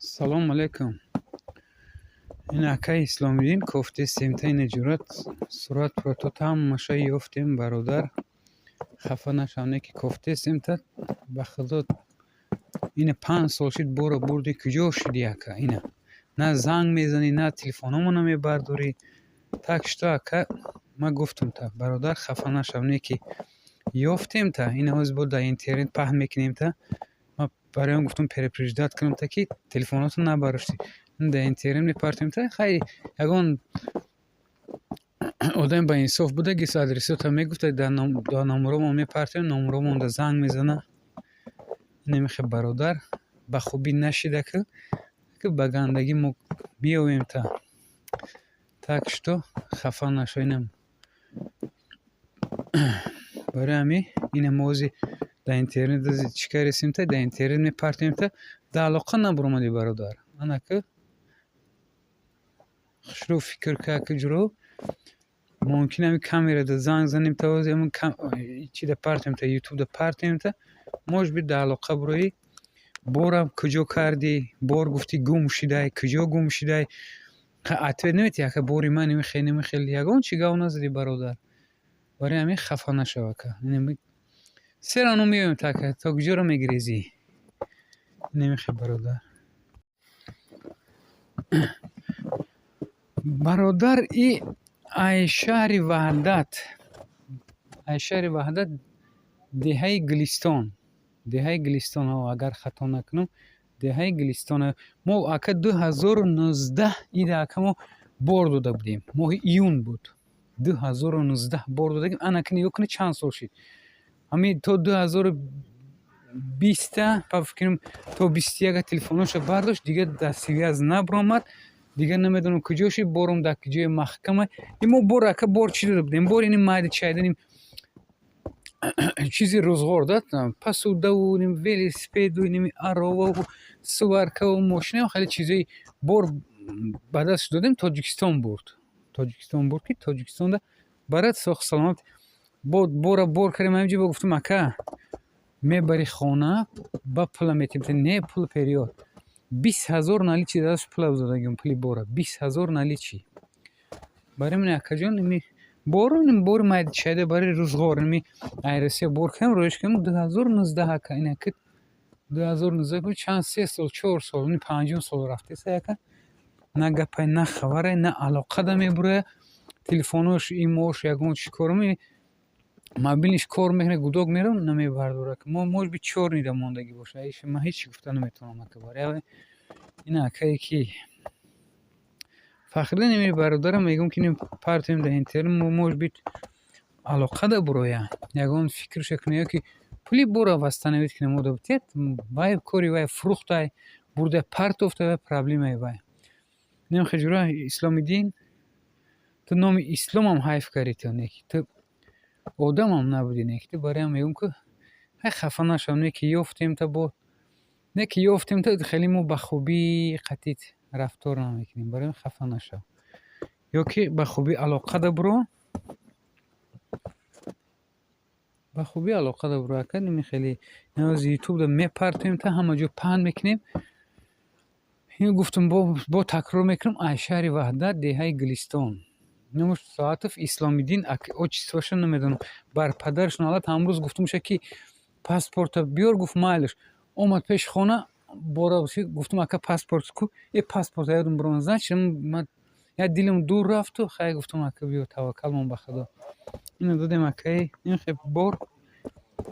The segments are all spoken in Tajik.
Салому алейкум. Ин акаи Исломиддин кофтестем, та ина ҷуръат сурат пурато ҳамаша ёфтем, бародар. Хафа нашав, не ки кофтестем та, ба худо, ина 5 сол шид, бора бурдӣ, куҷо шидӣ, ака? Ина на занг мезанӣ, на телефономо намебардорӣ. Так что, ака, ман гуфтам та, бародар, хафа нашав, не ки ёфтем та, ина ҳозир бо дар интернет паҳн мекунем та. Ман барои он гуфтам, предупреждать кунам та, ки телефонотро набардоштӣ. Дар интернет мепартем та, хай, ягон одаме ба инсоф буда, гис адресота мегуфта, дар номеромон мепартем, номеромонда занг мезана. Инамихе, бародар, ба хубӣ нашида, ки ба гандагӣ мо биёвем та. Так что хафа нашав, инам барои ҳамин ина мо ҳозир дар интернет чӣ кардесем та, дар интернет мепартем та, дар алоқа набаромадӣ, бародар. Ана ки хушрӯ фикр ка, ки ҷуро мумкин ҳамин камерада занг занем та, ҳозир ҳамин чида партем та, ютубда партем та, может быть, дар алоқа бироӣ. Борам куҷо кардӣ? Бор гуфтӣ, гум шидай, куҷо гум шидай? Ответ наметиҳӣ, ака, бори ман нимихел, нимихел, ягон чӣ гап назадӣ, бародар. Барои ҳамин хафа нашав, ака. Всё равно меоем та, ака, то куҷоро мегирезӣ? Немихе, бародар. Бародар, и ай шаҳри Ваҳдат, ай шаҳри Ваҳдат, деҳаи Гулистон, деҳаи Гулистон, агар хато накунам, деҳаи Гулистон. Мо, ака, 2019 ида, ака, мо бор дода будем, моҳи июн буд, 2019 бор додагим. Ана ки нигоҳ кунед, чанд сол шид. Ҳамин то 2020-а, па фикрам, то 21-а телефоношо бардошт, дигар дар связь набаромад, дигар намедонам куҷо шид, борам дар ҷои маҳкама. И мо бор, ака, бор чӣ дода будем? Бор ини майда чайданим, чизи рӯзғор да, посудаву велосипеду, ними ароваву сваркаву мошина, хеле чизои бор ба даст додем, Тоҷикистон бурд. Тоҷикистон бурд, ки Тоҷикистонда барад, сох саломат. Бора бор кардем ҳаминҷо, ба гуфтам: «Ака, мебари хона, ба пула метем». Не, пул вперёд, 20 000 наличный даст пула додагим, пули бора 20 000 наличный. Барои ман, акаҷон, ими бору бори майда чайда барои рӯзғор, ими ай Россия бор кардем, роиш кардем 2019, ака. Ина ки 2019 чанд, 3 сол, 4 сол, ини панҷум сол рафтеса, ака, на гапай, на хабарай, на алоқа да мебурояд телефонош, имош, ягон чӣ кор, мобилниш кор мекунад, гудок мерав, намебардорад. Мо, может быть, чёрныйда мондагӣ бошад, иш ман ҳеҷ чӣ гуфта наметавонам, ака. Барои ина акае ки Фахриддин, ими бародарам, мегӯм, ки партем дар интернет, может быть, алоқа да бурояд, ягон фикрша кунад ё ки пули бора восстановить кунад, мо да вай кори вай, фурӯхтай, бурда партофта, вай проблемаи вай. Немхе ҷура, Исломиддин, ту номи исломам ҳайф кардӣ, ту неки ту одамам набудӣ, неки ту. Барои ҳам мегӯм, ки ҳай, хафа нашав, не ки ёфтем та, бо не ки ёфтем та, хеле мо ба хубӣ қатъит рафтор намекунем. Барои ҳам хафа нашав ё ки ба хубӣ алоқа да буро, ба хубӣ алоқа да буро, ака. Ними хеле ютубда мепартоем та, ҳама ҷо паҳн мекунем. Ин гуфтам, бо такрор мекунам, ай шаҳри Ваҳдат, деҳаи Гулистон, номаш Соатов Исломиддин, отчествоша намедонам. Бар падараш налат. Ҳамрӯз гуфтамша, ки паспорта биёр, гуфт: «Майлаш». Омад пеши хона, бора гуфтам: «Ака, паспорт ку?» Э, паспорт ёдам буром, значит, ман як дилам дур рафту, хай, гуфтам: «Ака, биё, таваккалмон ба Худо». Ина додем, акаи, ин хе бор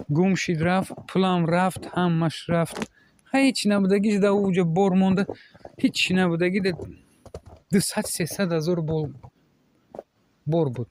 гум шид, рафт, пулам рафт, ҳамаш рафт. Хай, ҳечи набудагиш да уҷо бор монда, ҳечи набудаги да 200-300 ҳазор бор буд.